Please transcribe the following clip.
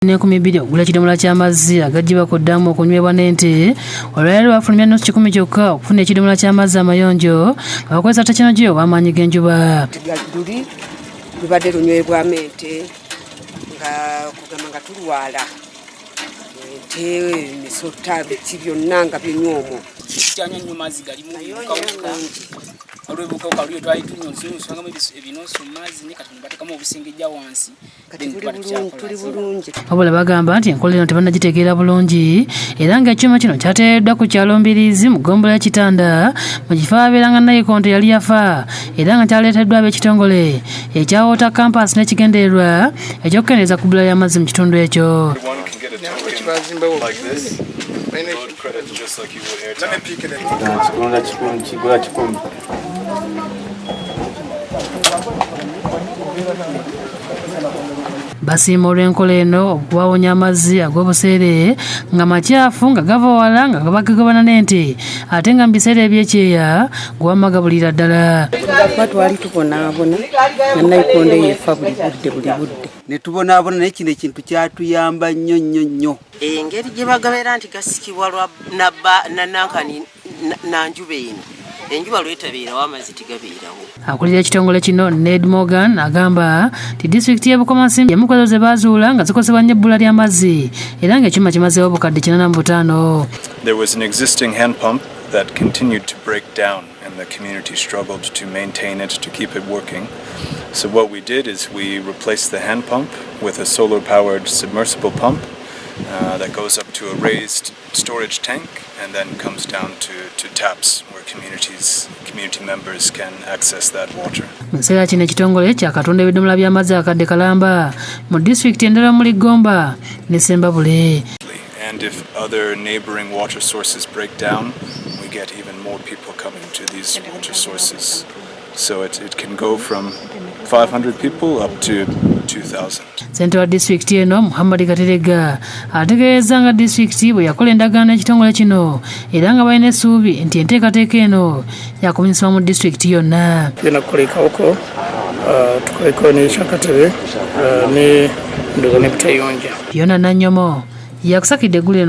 N'enkumi bbiri okugula ekidomola ky'amazzi agaggyibwa ku ddaamu okunywebwa n'ente. Olwaleero bafulumya nusu kikumi kyokka okufuna ekidomola ky'amazzi amayonjo nga bakozesa tekinologiya ow'amaanyi g'enjuba. Luli lubadde lunywebwamu ente, nga kugamba nga tulwala ente, emisota, biki byonna nga binywa omwo. Tukyanywa nnyo mazzi galimu kawuka olw'ebukawuka. Luli twali tunywa nsusangamu ebinonso mu mazzi, naye kati batekamu obusengejja wansi. Kati tuli bulungi. Wabula bagamba nti enkola eno tebannagitegeera bulungi, era ng'ekyuma kino kyateereddwa ku kyalo Mbiriizi mu ggombolola ya Kitanda, mu kifo abeeranga Nayikonto yali yafa, era nga kyaleeteddwa ab'ekitongole ekya Water Campus n'ekigendererwa ekyokukendeeza ku bbula ly'amazzi mu kitundu ekyo. One can get a token like this, load credit just like you would airtime. Kigula 100, kigula 100. Basiima olw'enkola eno okubawonya amazzi ag'obuseere nga makyafu, nga gava wala, nga bagagabana n'ente, ate nga mu biseera ebyekyeya gwamma gabulira ddala. Kuba twali tubonaabona nga nayikonde yefa buli budde, buli budde. Ne tubonaabona, naye kino ekintu kyatuyamba nnyo nnyo nnyo. Engeri gye bagabeera nti gasikibwa lwa nankani nanjuba eno, enjuba lwetabeerawo amazzi tegabeerawo. Akulira ekitongole kino, Ned Morgan, agamba nti disitulikiti y'e Bukomansimbi emu ku ezo ze baazuula nga zikozebwa nnyo ebbula ly'amazzi, era ng'ekyuma kimazeewo obukadde 85. There was an existing hand pump that continued to break down, and the community struggled to maintain it, to keep it working. So what we did is we replaced the hand pump with a solar-powered submersible pump that goes up to a raised storage tank and then comes down to taps where community members can access that water. Mu kiseera kino ekitongole kyakatunda ebidomola by'amazzi akadde kalamba mu disitulikiti endala muli Gomba ne Sembabule. And if other neighboring water sources break down, we get even more people coming to these water sources. So it can go from 500 people up to 2,000. Ssentebe wa disitulikiti eno, Muhammad Katerega, ategeeza nga disitulikiti bwe yakola endagaano ekitongole kino, era nga balina essuubi nti enteekateeka eno yakubunyisibwa mu disitulikiti yonna. Tugenda kukola ekawoko, tukoleko ne Kyakatebe, ne ndoza ne Butayonja. Fiona Nannyomo yakusakidde eggulu eno.